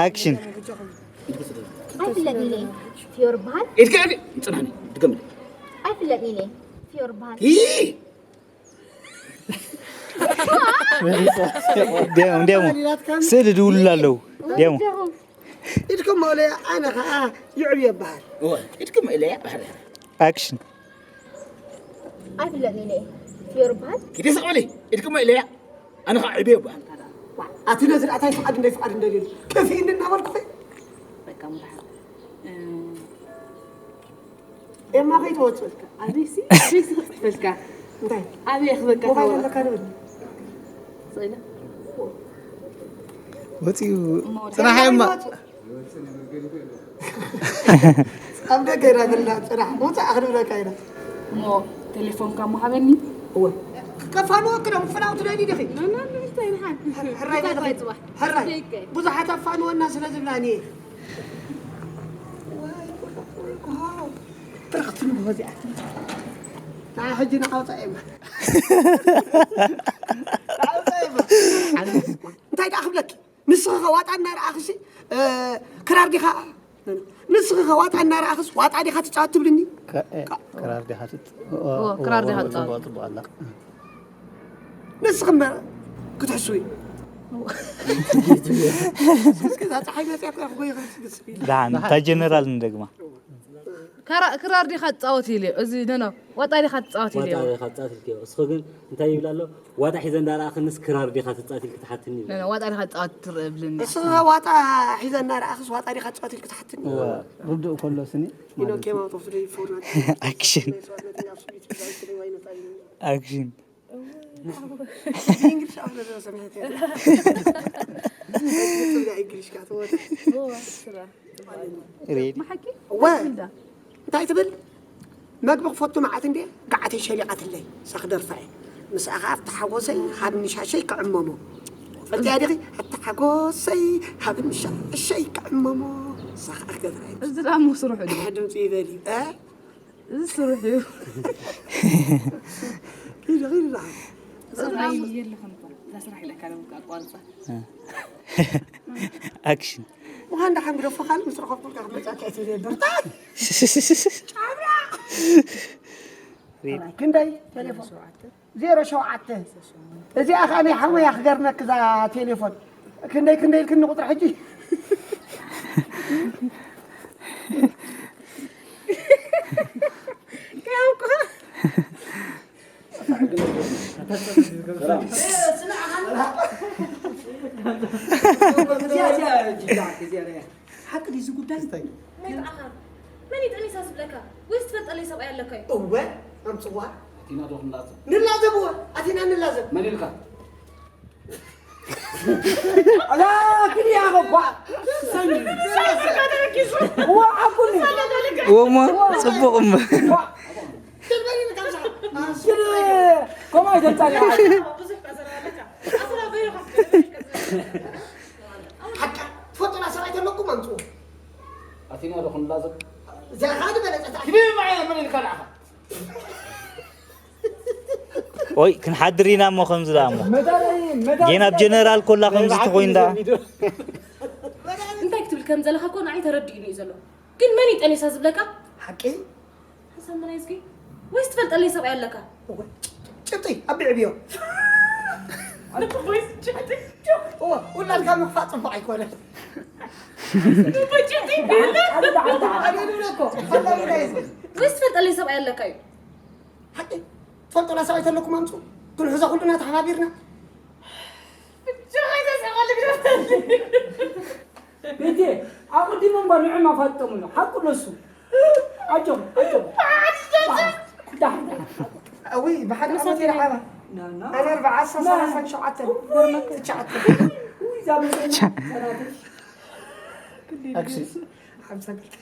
ኣክሽን። ኣይፍለጥን ኢለ። ፊዮር በሃል። ኢድካ ኢድ ጽናኒ ድገምልይ። ኣይፍለጥን ኢለ። ፊዮር በሃል። ይ እንዲያውም እንዲያውም ስእሊ ድውሉሉ ኣለዉ። እንዲያውም ኢድኩም መእለያ ኣነ ከዓ ይዕብዮ ይበሃል። እወ ኢድኩም ኢለያ ባህር ኣክሽን። ኣይፍለጥን ኢለ። ፊዮር በሃል። ኪዲ ስቕ በሊ። ኢድኩም ኢለያ ኣነ ከዓ ዕብዮ ይበሃል። ኣቲ ነዚ ርኣታይ ፍቓድ እንደይ ፍቓድ እንደልዩ ከፊእኒ እናበልኩ ኸ በቃ ሙሉሓት ኤማ ከይትወፅእ ኣበይሲ ኣበይሲ ክፅሕፈልካ እንታይ ኣበይ ክበካ ሞባይል ኣለካ ዶ ስእለ ወፂኡ ፅናሓ እማ ኣብ ደገ ኢና ዘለና ፅራሕ ውፃእ ክንብለካ ኢና እሞ ቴሌፎንካ እሞ ሃበኒ እወ ከፋንወ ክደም ፍናው ትደሊ ዲኺ እንታይ ንሓን ሕራይ በልኺ ሕራይ ብዙሓት ኣፋንወና ስለ ዝብላኒ እየ ብርኽቲ ንግሆ እዚኣ ንዓ ሕጂ ንዓውፃ እየ እንታይ ደኣ ክብለኪ ንስኺ ከ ዋጣ እናረኣኽሲ ክራር ዲኻ ንስኺ ከ ዋጣ እናረኣኽስ ዋጣ ዲኻ ትፃወት ትብልኒ ክራር ዲኻ ትፃወት ክራር ዲኻ ትፃወት ፅቡቅ ኣላ ንስኺ እምበር ክትሕስዊ እስኪ እዛ ፀሓይ መፅያ እኮ ክጎይ ክትስቢ ደሓን እታ ጀነራል ንደግማ ክራር ዲኻ ትፃወት ኢልዮ እዚ ነኖ ዋጣ ዲኻ ትፃወት ኢልዮ ዋጣ ዲኻ ትፃወት ኢልክዮ እስኺ ግን እንታይ ይብል ኣሎ ዋጣ ሒዘ እንዳረኣኽንስ ክራር ዲኻ ትፃወት ኢልክ ትሓትኒ ይብል ነኖ ዋጣ ዲኻ ትፃወት ትርእ ብልኒ እስኺ ዋጣ ሒዘ እናረኣኽስ ዋጣ ዲኻ ትፃወት ኢልክ ትሓትኒ ርዱእ ከሎ ስኒ You know, came out of the format. ኣክሽን Nothing else for you to do. ኣክሽን English after the Samhete. English got what? ሬዲ ማሓቂ ወ እንታይ ትብል መግቢ ክፈቱ መዓት እንዴ ገዓተይ ሸሊቓትለይ ሳኽደርፋ እየ ምስኣ ከዓ ኣብቲ ሓጎሰይ ሃብኒ ሻሸይ ክዕመሞ ፈልጥያ ዲኺ ኣብቲ ሓጎሰይ ሃብኒ ሻሸይ ክዕመሞ ሳኻ ክገብራ እየ እዚ ደኣ ሞ ስርሑ ድዩ ድምፂ ይበል እዩ እ እዚ ስርሑ እዩ ኪዶ ኪዶ ደሓን ስራሕ የለኹም እኮ እዛ ስራሕ ኢለካ ደሞ ኣቋርፃ ኣክሽን ምዃን ደሓን ግደፎ ካልእ ምስ ረኸብኩልካ ክመፃካ እየ ትብል በርታ ክንደይ ቴሌፎን ዜሮ ሸውዓተ እዚኣ ከዓ ናይ ሓወያ ክገርመክ እዛ ቴሌፎን ክንደይ ክንደይ ኢልክኒ ቁፅሪ ሕጂ ሓቂ ድዩ እዚ ጉዳይ መን እዩ ጠኒሳ ዝብለካ ወይስ ትፈልጠለይ ሰብኣይ ኣለካ እዩ እወ ኣምፅዋ ኣቲና ዶ ክንላዘብ ንላዘብ እወ ኣቲና ንላዘብ መን ኢልካ لا كل يا غبا እወሞ ፅቡቕ እምበር كما يتنطق ትፈልጡና ሰብኣይ ተለኩም ኣምፅኡ ኣቲና ዶ ክንላዘብ እዚኣ ከዓ ዝበለፀት ክብል ማየ መን ኢልካ ንዓኻ ኦይ ክንሓድር ኢና እሞ ከምዚ ደኣ እሞ ጌና ኣብ ጀነራል ኮላ ከምዚ ትኾይን ደኣ እንታይ ክትብል ከም ዘለካ እኮ ንዓይ ተረዲኡኒ እዩ ዘሎ ግን መን እዩ ጠኒሳ ዝብለካ ሓቂ ሓሳብ ምናይ ዝጊ ወይስ ትፈልጠለይ ሰብኣይ ኣለካ ጭብጢ ኣቢዕብዮ ውላድካ ምኽፋእ ፅቡቅ ኣይኮነን ወይስ ትፈልጠለይ ሰብኣይ ኣለካ እዩ ሓቂ ትፈልጦ ላ ሰብኣይ ተለኩም ኣምፁ ክንሕዞ ኩሉና ተሓባቢርና ቤቴ ኣቕዲሞም ጓ ንዕም ኣፋጥጦም ኣሎ ሓቁ ነሱ ኣጆም ኣጆም እውይ ብሓደ ዓመት ይረሓባ ኣነ ኣርባዓ ዓሳ ሰላሳን ሸውዓተን ትሽዓተ ኣክሽን ሓምሳ ክልተ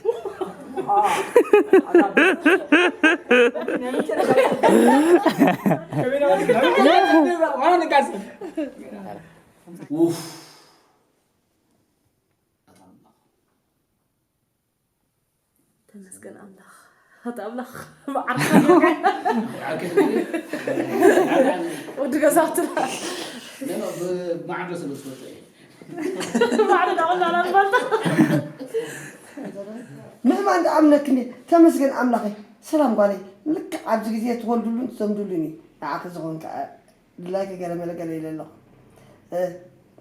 ውፍ ተመስገን ኣምላኽ ኣቲ ኣምላኽ ብዓርካ ወዲ ገዛውትና ብማዕዶ ስለ ዝፈልጦ እየ ማዕረ ዳቆና ኣላ ንፈልጦ። ምእማን ደኣ ኣምነክኒ። ተመስገን ኣምላኸይ። ሰላም ጓለይ። ልክዕ ኣብዚ ግዜ ትወልዱሉን ትሰምዱሉን እዩ። ንዓኺ ዝኸውን ከኣ ድላይኪ ገለ መለ ገለ ኢለ ኣለኹ። እ፣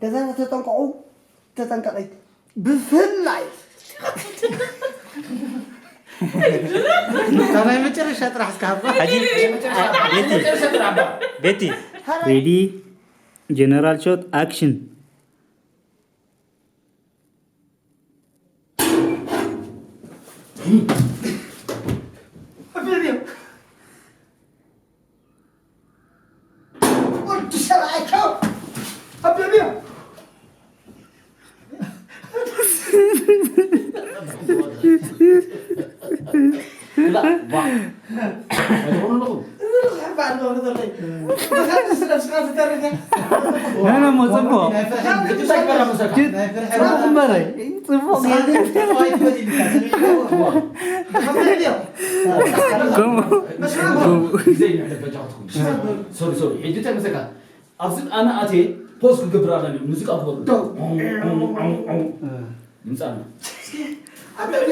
ገዛና ተጠንቀቑ፣ ተጠንቀቒ። ብፍላይ እታ ናይ መጨረሻ ጥራሕ እስከ ሃባ። ሕጂ ቤቲ፣ ቤቲ፣ ሬዲ፣ ጀነራል ሾት፣ ኣክሽን። ወዲ ሰብኣይ ቻው። ኣቢዕቢዕ። ኖ፣ ኖ፣ ኖ፣ ጽቡቕ። ጽቡቕ እምበረይ። ጽቡቕ። ከምኡ። ሶሪ፣ ሶሪ። ሕጂ እንታይ መሰልካ? ኣብዚ ኣነ ኣትየ ፖዝ ክገብር ኣለኒ። ሙዚቃ ክበሉ። ደው። ዖው፣ ዖው፣ ዖው፣ ዖው። ድምፂ ኣሎ። እስኪ ኣብ ልዕሊ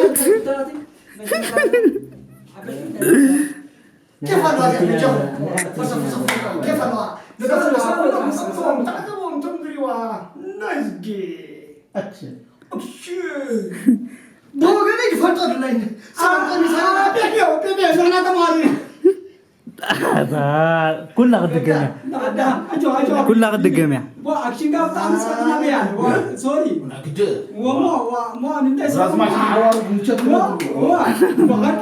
ኬፍ ኣለዋ እዚኣ፣ በጃኹም። ፈሰ፣ ፈሰ፣ ፈሰ። ኬፍ ኣለዋ። ንገዛና ኩሎም ንሰምዕዎም፣ ንተዓዘብዎም፣ እቶም ዝሪእዋ። ናይስ ጌም። ኣክሽን። ኣክሽን። ብወገነይ ዝፈልጦ ድላይኒ። ሰላም፣ ሰላም። ፔ፣ ፔ፣ ፔ፣ ፔ፣ ንሕና ተማሃሩ ኢና። ኩላ ክትድገም እያ። ኣዳም፣ ኣጆ፣ ኣጆ። ኩላ ክትድገም እያ። ዋ፣ ኣክሽን ጋር ብጣዕሚ ጸጥና እያ። ዋ፣ ሶሪ። ዋ፣ ሞ፣ ዋ፣ ሞ፣ ንምንታይ ሶሪ? ራዝማች ሓዋሩ ምቸት ዋ፣ ዋ፣ ብሓቂ።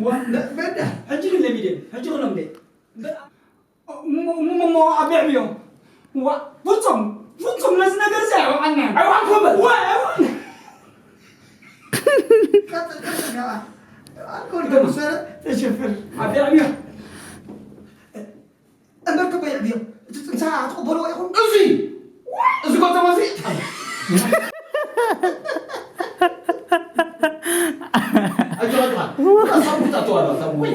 ዋ፣ በዳ፣ ሕጂ ግን ለሚደ፣ ሕጂ ክሎም ደ። ሞ፣ ሞ፣ ሞ፣ ሞ፣ ኣቢዕብዮም። ዋ፣ ፍጹም፣ ፍጹም ነዚ ነገር እዚ ኣይወዓልናን። ኣይወዓልኩምን። ዋ፣ ኣይወዓልናን። ቀጥል፣ ቀጥል፣ ከኣ። ኣልኮል ተወሰነ፣ ተሸፈን። ኣቢዕብዮም። እምበር ከበይ ዕብዮም፣ እቲ ጽንሳ ክትቕበልዎ ኢኹም? እዚ፣ እዚ ጎተማ እዚ። ኣጆኻ፣ ኣጆኻ። ሳቡን ታተዋላ፣ ሳቡን።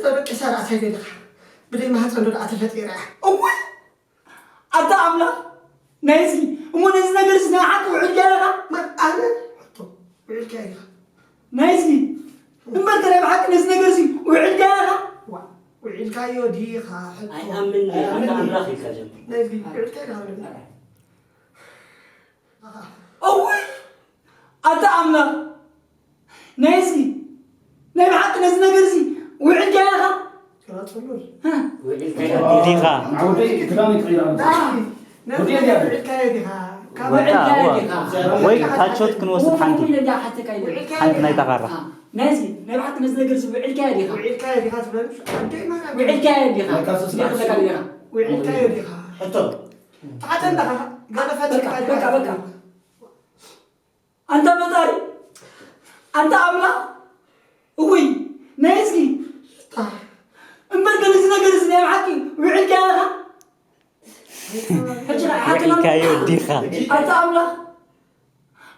ተበቂሳ ራእሳ ይደልኻ። ብደይ ማህፀን ዶ ደኣ ተፈጢራ እያ? እወ! ኣታ ኣምላኽ ናይዚ፣ እሞ ነዚ ነገርስ ናይ ብሓቂ ውዒልካዮ ኢኻ? መን? ኣነ? ሕቶ፣ ውዒልካዮ ዲኻ? ናይዚ፣ እምበር ከ ናይ ብሓቂ ነዚ ነገርሲ ውዒልካዮ ኢኻ? ዋ፣ ውዒልካዮ ዲኻ? ሕቶ። ኣይኣምን፣ ኣታ ኣምላኽ ኢልካ ጀምር። ናይዚ፣ ውዒልካዮ ዲኻ? እውይ! ኣታ ኣምላኽ፣ ናይዚ፣ ናይ ብሓቂ ነዚ ነገር እዚ ውዒልካዮ ኢኻ? ግለጸሉ። ሃ? ውዒልካዮ ዲኻ? ዓውደይ ክዳነይ ቀይራ መጣ። ዳኒ፣ ነዚ ወዲያ ዲያ? ውዒልካዮ ዲኻ? ካብ ወታ፣ ውዒልካዮ ዋ። ዲኻ? ወይ ካቾት ክንወስድ ሓንቲ። ውዒልካዮ ሓንቲ ዲኻ? ናይታ ካራ። ሃ? ናይዚ፣ ናይ ብሓቂ ነዚ ነገር እዚ ውዒልካዮ ዲኻ? ውዒልካዮ ዲኻ ትብለኒ? ኣደይ ማርያም። ውዒልካዮ ዲኻ? ናይ ካሶስ ዲኻ? ውዒልካዮ ዲኻ? ሕቶ። ተዓተ እንዳኻ፣ ገለ ፈጢርካ በቃ፣ ዲኻ? በቃ፣ በቃ። ኣንታ ፈጣሪ፣ ኣንታ ኣምላኽ፣ እውይ፣ ናይ እስኪ፣ እምበር ግን እዚ ነገር እዚ ናይ ብሓቂ ውዒልካዮ ኢኻ? ሕጂ ኸዓ ሓቅና ውዒልካዮ ዲኻ? ኣታ ኣምላኽ፣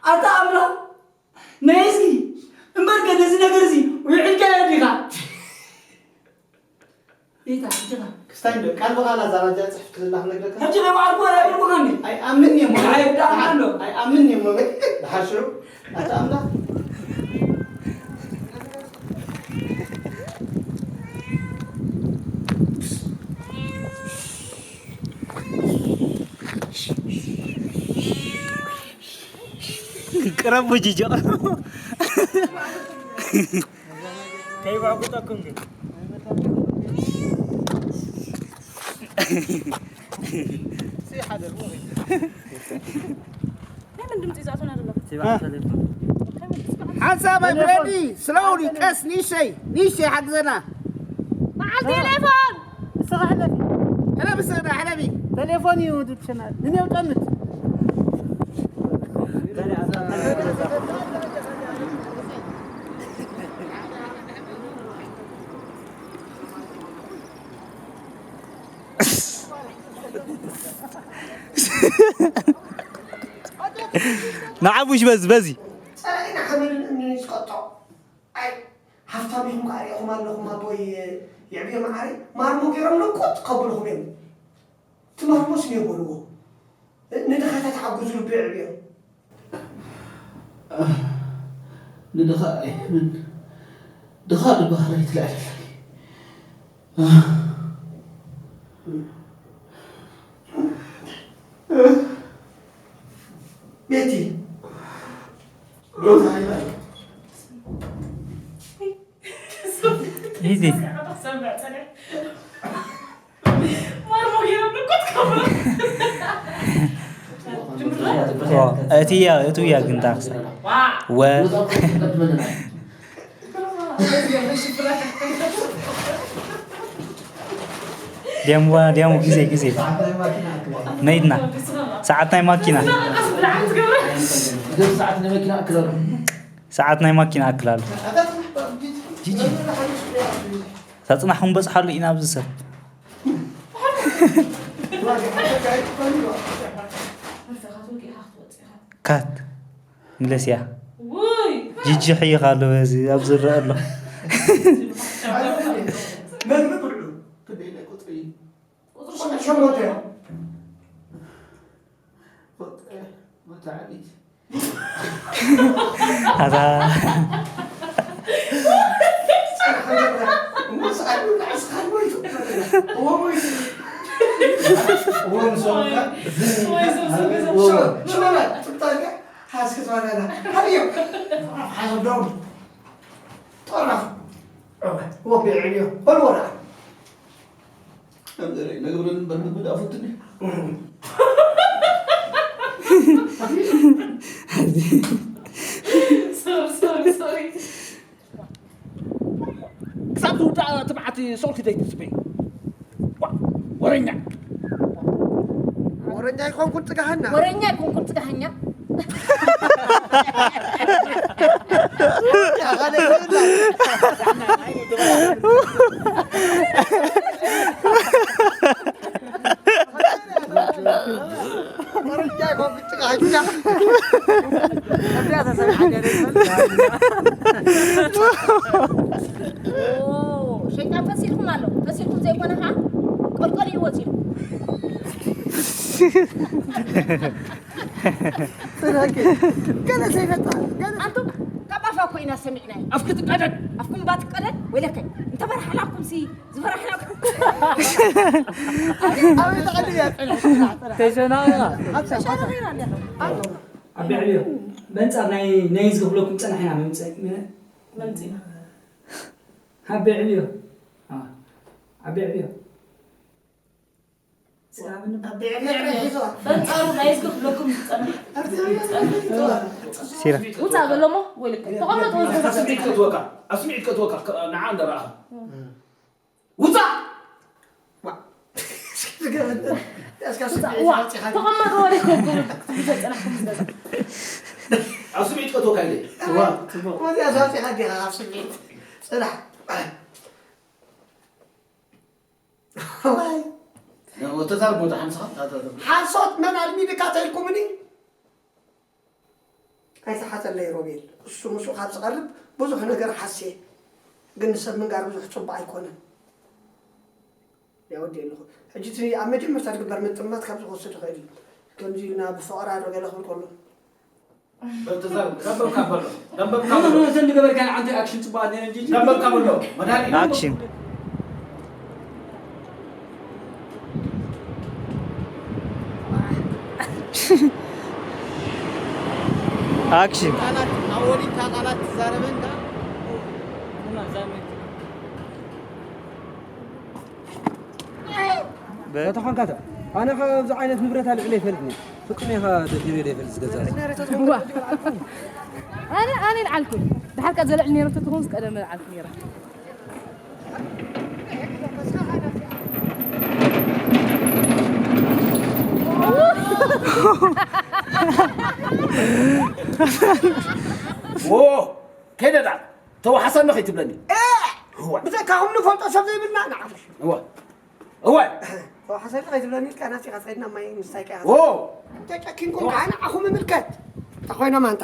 ኣታ ኣምላኽ፣ ናይ እስኪ፣ እምበር ግን እዚ ነገር እዚ ውዒልካዮ ዲኻ? ቤታ፣ ሕጂ ኸ? ክስታይ እንዶ፣ ቃል ብቓል ኣዛራጃ ጽሕፍቲ ዘላ ክነግረካ። ሕጂ ኸ በዓል ኮ ኣይብልኩኻን ድዩ? ኣይኣምን እየ እሞ። ኣይብዳእካ ኣሎ። ኣይኣምን እየ እሞ። ድሓር ሽዑ፣ ኣታ ኣምላኽ። ቅረቡ ጂጆ። ከይባጉጠኩም ግን። ናይ መን ድምፂ እዩ ዝኣትወና ዘሎ? ሓንሳብ ኣይ ብረዲ፣ ስለውኒ፣ ቀስ፣ ንእሸይ፣ ንእሸይ ሓግዘና። በዓል ቴሌፎን! ንስኻ ሕለፊ። ሕለፊ፣ ስእና፣ ሕለፊ። ቴሌፎን እዩ፣ ድብሸና። ንኔው ጠምት። ንዓቡሽ በዚ፣ በዚ። ጸላኢና ሓመድን እምንን እዩ ዝቐጥዖ። ኣይ፣ ኣቢኹም ከዓ ሪእኹም ኣለኹም ኣቦይ የዕብዮ መዓረይ። ማርሞ ገይሮም ነቆጥ ከብልኹም እዮም። እቲ ማርሞስ ንየበልዎ። ንድኻታት ሓግዙ ልቢ የዕብዮ። ንድኻ ኣይምን። ድኻ ድበሃል ኣይትልዓለለይ። ቤቲ። ሂዚ። እቲ እያ እቱ እያ ግን ታክሲ ወ ደሞ ደሞ ግዜ ግዜ ነይድና ሰዓት ናይ ማኪና ሰዓት ናይ ማኪና ኣክላሉ ተፅናሕኩም በፅሓሉ ኢና ኣብዚ ሰብ ካት ግለስያ ጂጂ ሕይኽ ኣሎ በዚ ኣብ ዝረአ ኣሎ መግቢ ብልዑ ክንደይ ናይ ቁፅሪ ቁፅሪ ሸሞንተ ቁፅሪ መተዓቢት ኣታ ሓስክት ባናና ሃብዮ ሓዞም ዶም ጠራፍ ወቢዕ ዕዮ በልዎ ደኣ ከምዘርኢ ነግብረን እምበር ምግቢ ደኣ ፈትኒ ክሳብ ዝውዳእ እቲ መዓልቲ ሶልኪ ዘይትፅበይ ወረኛ ወረኛ ኣይኮንኩን ፅጋሃና ወረኛ ኣይኮንኩን ፅጋሃኛ ሸይጣን ፈሲልኩም ኣሎ ፈሲልኩም ዘይኮነ ከዓ ቆልቆል እዩ ወፂኡ ገለ ዘይፈታ ገለ ኣንቱም ካብ ኣፋ እኮ ኢና ሰሚዕናዮ ኣፍኪ ትቀደድ ኣፍኩም ባትቀደድ ወይለከ እንተበራሕላኩም ሲ ዝበራሕላኩም ኣበይ ተቐልብ እያ ተሸናራ ተሸናራ ኣለኹ ኣቢ ዕብዮ በንጻር ናይ ናይ ዝኽፍለኩም ጽናሕ ኢና መምጽእ መምጽእ ኣቢ ዕብዮ ኣቢ ዕብዮ በንጻሩ ናይ ዝኽፍለኩም ዝጸንሕ ሲራ ውጻእ በሎሞ ወይ ልክ ተቐመጥ ወይ ዝገዛ ስምዒት ከትወካ ኣብ ስምዒት ከትወካ ንዓ እንደረኣኻ ውጻእ ተቐመጥ ወደ ከብሩ ክትብሉ ዝጸናሕኩም ዝገዛ ኣብ ስምዒት ከትወካ ኢለ ወዚኣ ሳውፂኻ ዲኻ ካብ ስምዒት ፅናሕ ተዛርቦ ዝሓንስኻ ሓሶት መን ኣልሚድካ ተልኩምኒ ኣይትሓተለይ ሮቤል እሱ ምስኡ ካብ ዝቐርብ ብዙሕ ነገር ሓስየ ግን ንሰብ ምንጋር ብዙሕ ፅቡቅ ኣይኮነን ያወዲ ኣለኹ ሕጂ እቲ ኣብ መጀመርታ ዝግበር ምጥማት ካብ ዝወስድ ይኽእል እዩ ከምዚ ኢልና ብፍቕራ ዶ ገለ ክብል ከሎ እተን ዝገበርካን ዓንተ ኣክሽን ፅቡቃት ነይረን ጂጂ ደንበብካ በሎ መድሃኒ ኣክሽን ኣክሽን ቃላት ኣወሊታ ቃላት ትዛረበን ዳ ተኾንካ ኣነ ኣብዚ ዓይነት ንብረት ኣልዕለ ይፈልጥኒ ፍጹም ኢኻ ደዲሩ ዘይፈልጥ ዝገዛ ኣነ ኣነ ልዓልኩ ድሓር ቃ ዘልዕል ነይረ ተትኾንስ ቀደም ልዓልኩ ነይረ ከይደዳ ተዋሓሰኒ ከይትብለኒ ብዘይካኹም ንፈልጦ ሰብ ዘይብልና ንዓኹም እወ እወ ተዋሓሰኒ ከይትብለኒ ኢልካ ናፂኻ ትኸድና ማይ ምስታይ ካ ኦ ተጨኪንኩም ከዓ ንዓኹም ይምልከት እንታይ ኮይኖም ኣንታ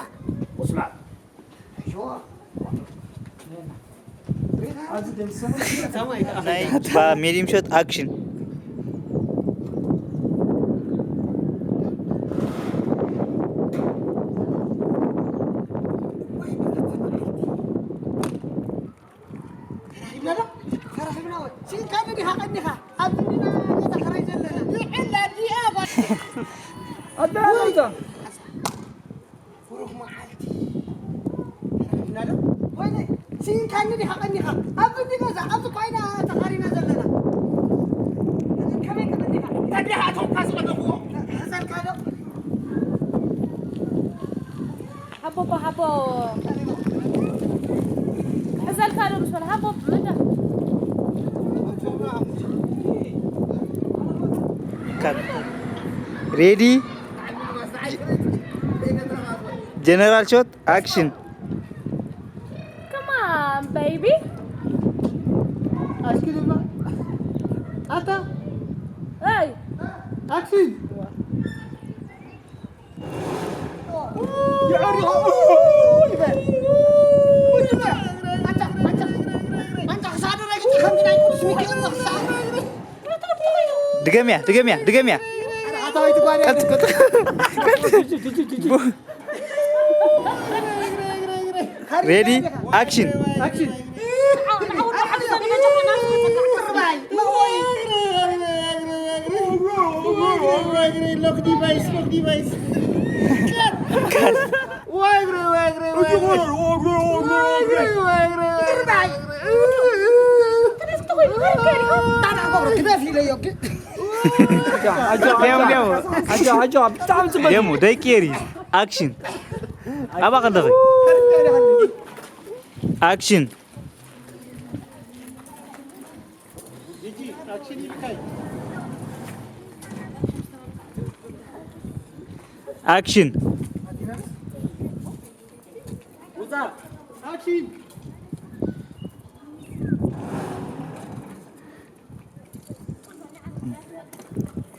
ቁስላ ኣይዋ ዋ ናይ ባ ሜዲየም ሾት ኣክሽን። ተራኺብና ዶ? ተራኺብና ወይ? ስኢንካኒ ዲኻ ቀኒኻ? ኣብ ክንድና ገዛ ኸራይ ዘለና። ይዕላ ዲኣ ጓል። ኣታ ኣታ። ብሩኽ መዓልቲ። ተራኺብና ዶ? ወይኔ፣ ስኢንካኒ ዲኻ ቀኒኻ? ኣብ ክንዲ ገዛ፣ ኣብዚ ኮይና ተኻሪና ዘለና። ከመይ ቀኒኻ? ቀኒኻ፣ እቶም ካስ ቀደምዎ። ሕዘልካ ዶ? ሃቦ፣ ሃቦ፣ ሃቦ። ሕዘልካ ዶ ምስ በለ፣ ሃቦ፣ መዳ። ካት። ሬዲ? ጀነራል ሾት፣ ኣክሽን። Come on, baby. ኣታ። Hey. ኣክሽን። ድገምያ፣ ድገምያ፣ ድገምያ። ቀጥ፣ ቀጥ፣ ቀጥ። ሬዲ፣ ኣክሽን። ኣክሽን። Lock device, lock device. ዋይ ግረ፣ ዋይ ግረ፣ ዋይ ግረ። ዋይ ግረ፣ ዋይ ግረ፣ ዋይ ግረ። ግደፍ ኢለዮ ግን። ኣጆ፣ ኣጆ፣ ኣጆ፣ ኣጆ፣ ብጣዕሚ ጽቡቅ። ደሞ ደቂ ኤሪ ኣክሽን። ኣባ ከለኸ ኣክሽን። ኣክሽን።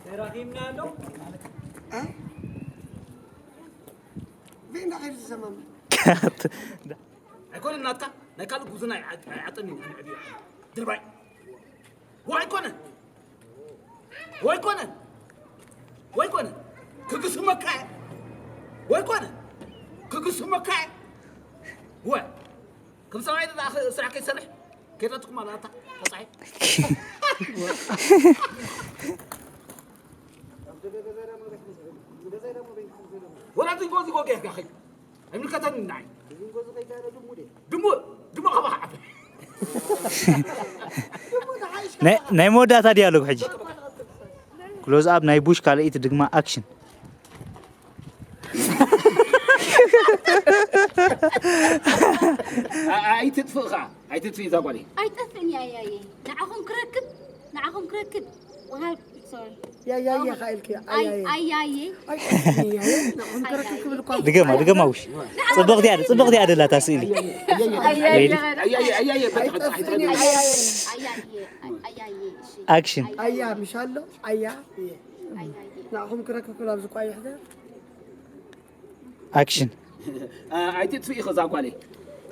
ተራኺብና ኣሎ። እ? በይና ኸይዱ ዝሰማም። ኣይኮነን ናትካ፣ ናይ ካልእ ጉብዝና ኣይዓ-፣ ኣይዓጥን እዩ፣ ኣነ ዕብዩ። ድርባይ። ወይ ኮነ። ወይ ኮነ። ወይ ኮነ። ክግስመካ እየ። ወይ ኮነ። ክግስመካ እየ። ወይ። ከም ሰብኣይ ደኣ ኽ-፣ ስራሕ ከይሰርሕ ከይረትኩም ኣላታ። ተጻይ። ወላ ዝንጎ ዝጎ ጌርካ ኸይ። ኣይምልከተኒ ንዓይ። ድሙ፣ ድሙ ኸባኻ ዓቢ። ናይ፣ ናይ መወዳእታ ዲያሎግ ሕጂ። ክሎዝ ኣፕ ናይ ቡሽ ካልኣይቲ ድማ ኣክሽን። ኣ-፣ ኣይትጥፍእ ኸዓ፣ ኣይትጥፍእ እዛ ጓለይ። ኣይጠፍእን እየ ኣያየ። ንዓኹም ክረክብ፣ ንዓኹም ክረክብ። ወሃብ፣ ሶሪ። ያያየ ኸ ኢልኪ፣ ኣይ-፣ ኣያየ። ኣያየ። ኣይ፣ ኣያየ፣ ንዓኹም ክረክብ ክብል እኳ። ድገማ፣ ድገማ ውሽ። ጽብቕቲ እያ፣ ጽብቕቲ እያ ደላታ ስእሊ። ኣያየ፣ ኣያየ፣ ኣያየ፣ ኣያየ፣ ኣይጠፍእን እየ፣ ኣያየ። ኣያየ፣ ኣያየ፣ እሺ። ኣክሽን። ኣያ፣ ምሽ ኣሎ፣ ኣያ፣ እየ። ኣያየ። ንዓኹም ክረክብ ክብል ኣብዚ እኳ ይሕዘ። ኣክሽን። ኣ-፣ ኣይትጥፍኢ ኸዛ ጓለይ።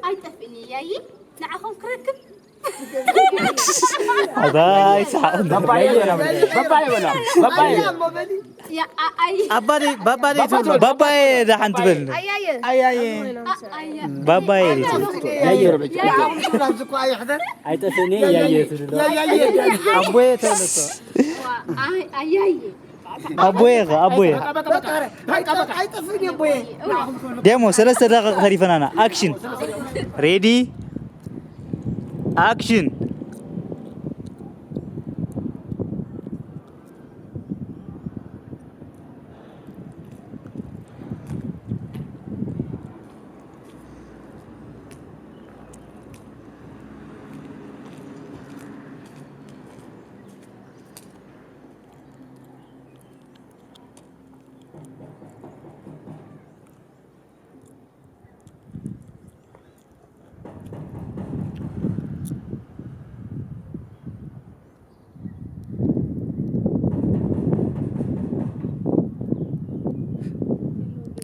ኣይጠፍእን እየ፣ ያየ። ንዓኹም ክረክብ። ኣባይ ሰሓቕ። ባባየ በላ፣ ባባየ በላ፣ ባባየ። ያ፣ ኣ-፣ ኣይ። ኣባደይ፣ ባባደይ ትብሉ፣ ባባየ ደሓን ትበል። ኣያየ። ኣያየ። ኣ-፣ ኣያ። ባባየ ደይ ትብሉ። ኣያየ። ኣያየ። ኣብዚ እኮ ኣይሕደር። ኣይጠፍእን እየ ያየ ትብሉ። ያየ። ኣቦየ ተብሎ እኮ። ዋ፣ ኣይ፣ ኣያየ። ኣቦየ ኸ፣ ኣቦየ። በቃ፣ በቃ፣ በቃ፣ በቃ። ኣይጠፍእን እየ ኣቦየ። ደሞ ሰለስተ ደቂቕ ተሪፈናና። ኣክሽን። ሬዲ? ኣክሽን።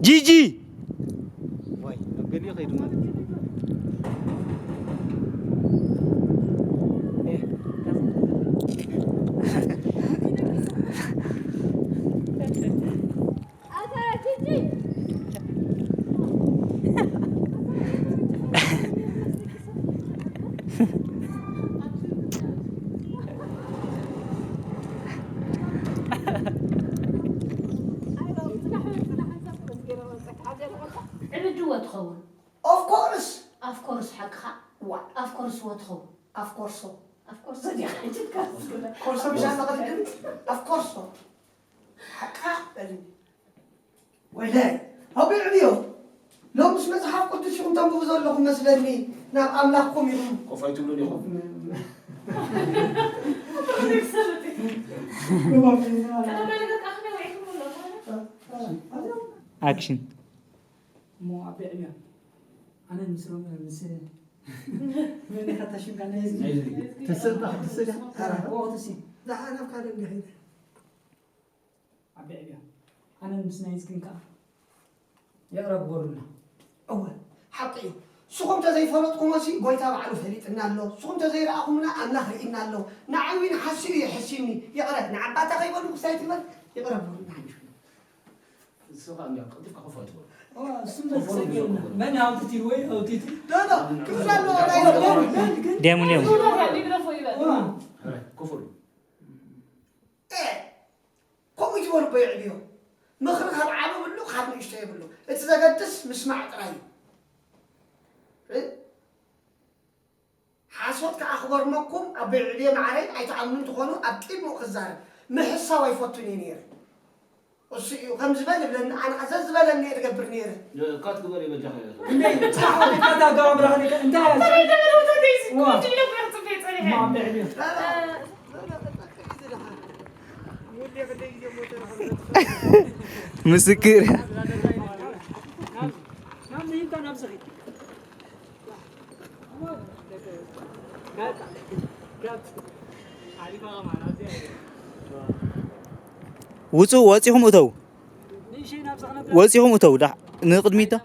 ጂጂ። ዋይ፣ ኣብ ገሊኡ ከይዱ ማለት እዩ። ትኸውን። Of course. ኣፍኮርስ ሓቅኻ። ዋ ኣፍኮርስ ወ ትኸውን። ኣፍኮርሶ ኣፍኮርስ ዘዲኻ ሕጅካ ኮርሶ ብሻ ተቐድም ኣፍኮርሶ ሓቅኻ በልኒ። ወይለ ኣቢዕብዮ ሎምስ መጽሓፍ ቅዱስ ኢኹም ተንብቡ ዘለኹም መስለኒ። ናብ ኣምላኽኩም ኢኹም ኮፍ ኣይትብሉን ኢኹም። ኣክሽን። እሞ ኣቢዕብዮ ኣነ ምስ ሮሚ ምስ መን ኢኻ ታሽምካ ናይ ህዝቢ ናይ ህዝቢ። ተሰባ ክትስዳ ወቅትሲ ዝሓለፍካ ደንግሒ ኣቢዕብዮ ኣነ ምስ ናይ ህዝብን ከዓ ይቕረ ግበሩልና። እወ ሓቂ እዩ። ንስኹም ተዘይፈለጥኩሞሲ ጎይታ ባዕሉ ፈሊጥና ኣሎ። ንስኹም ተዘይረኣኹምና ኣምላኽ ርኢና ኣሎ። ንዓይ እውን ሓሲዩ እዩ ሕሲኒ። ይቕረ ንዓባታ ከይበሉ ክስታይ ትግበር ይቕረ ግበሩልና ሓንሹ። ንሱ ከዓ እንዲያው ቀልጢፍካ ኮፍ ኣይትበሉ። እሱም በተሰገልና መን ኣውትቲ ወይ ኣውትቲ ዶዶ ክብላ ኣለዎ ናይ ግን ደሙ ደሙ ኧረ፣ ኮፍ በሉ። ኤ ከምኡ ይትበሉ እኮ የዕብዮ። ምኽሪ ካብ ዓቢ ብሉ ካብ ንእሽቶ የብሉ። እቲ ዘገድስ ምስማዕ ጥራይ እዩ። እ? ሓሶት ከዓ ክበርመኩም ኣቦይ ዕብየ ማዕረይ ኣይትኣምኑ እንትኾኑ ኣብ ቂድሚኡ ክዛረብ ምሕሳው ኣይፈቱን እየ ነይረ። እሱ እዩ ከምዚ በል ይብለኒ ኣነ ከዓ ዘዝበለኒ እየ ዝገብር ነይረ። ካት ግበር ይበጃ እንዴ ጽባሕ ወዲካ ኣገባብ ረኽኒ እንታይ እያ እንታይ ተበለ ቦታ ደይሲ ዋ። ቁጭ ኢለ እኮ ክጽበ ጸኒሐ ማዕበዕብዮ ምስክር እያ። ናብ ንሂንታ ናብ ዝኺድ ውፁ ወፂኹም እተው ንእሽተይ ናብ ዝኽነብ ወፂኹም እተው ዳ- ንቕድሚት ዶ